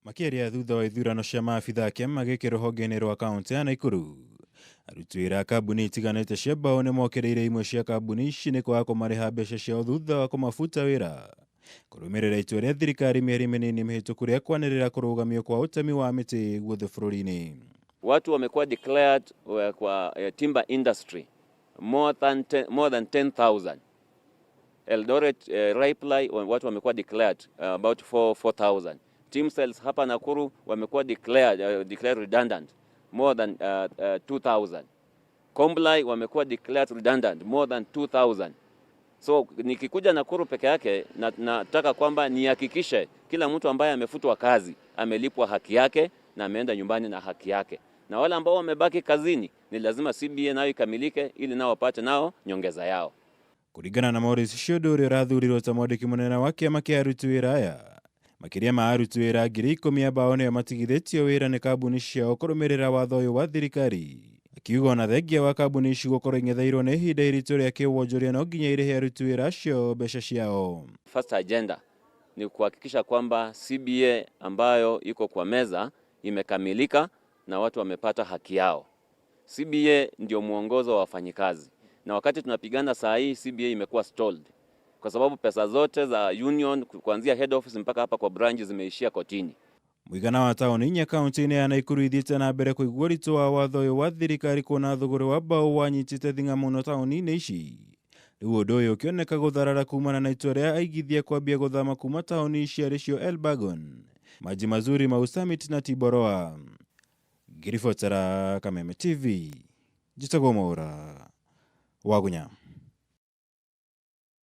Makĩaria thutha wa ithurano cia maabitha a kĩama gĩkĩ rũhonge-inĩ rwa kaũntĩ ya Nakuru, aruti wĩra a kambuni itiganĩte cia mbaũ nĩ mokĩrĩire imwe cia kambuni ici nĩ kwaga kũmarĩha mbeca ciao thutha wa kũmabuta wĩra kũrũmĩrĩra itua rĩa thirikari mĩeri mĩnini mĩhĩtũku rĩa kwanĩrĩra kũrũgamio kwa ũtemi wa mĩtĩ guothe bũrũri-inĩ. Watu wamekuwa declared kwa timber industry more than 10,000. Eldoret Raiply watu wamekuwa declared about 4,000. Timsels hapa Nakuru wamekuwa declared redundant more than 2,000. Combly wamekuwa declared redundant more than 2,000. So nikikuja Nakuru peke yake nataka kwamba nihakikishe kila mtu ambaye amefutwa kazi amelipwa haki yake na ameenda nyumbani na haki yake, na wale ambao wamebaki kazini ni lazima CBA nayo ikamilike ili nao wapate nao nyongeza yao. Kũringana na Maurice Shodo ũrĩa ũrathurirwo ta mwandĩki mũnene wa kĩama kĩa aruti wĩra aya, makĩria ma aruti wĩra 10,000 a mbaũ nĩo matigithĩtio wĩra nĩ kambuni ciao kũrũmĩrĩra watho ũyũ wa thirikari. Akiuga ona thengia wa kambuni ici gũkorwo ing'etheirwo nĩ ihinda iritũ rĩa kĩwonjoria no nginya irĩhe aruti wĩra acio mbeca ciao. First agenda ni kuhakikisha kwamba CBA ambayo iko kwa meza imekamilika na watu wamepata haki yao. CBA ndio mwongozo wa wafanyikazi, na wakati tunapigana saa hii CBA imekuwa stalled kwa sababu pesa zote za union kuanzia head office mpaka hapa kwa branch zimeishia kotini. Mũigana wa taũni inya kaunti-inĩ ya Nakuru ithiĩte na mbere kũigua ũritũ wa watho ũyũ wa thirikari kuona thũgũrĩ wa mbaũ wanyitĩte thing'a mũno taũni-inĩ ici. Rĩu ũndũ ũyũ ũkĩoneka gũtharara kumana na itua rĩa aigithia kwambia gũthama kuma taũni ici arĩ cio Elburgon, Maji Mazuri, Mau Summit na Tiboroa. Ngĩribotera Kameme TV, njĩtagwo Mwaũra Wagunya.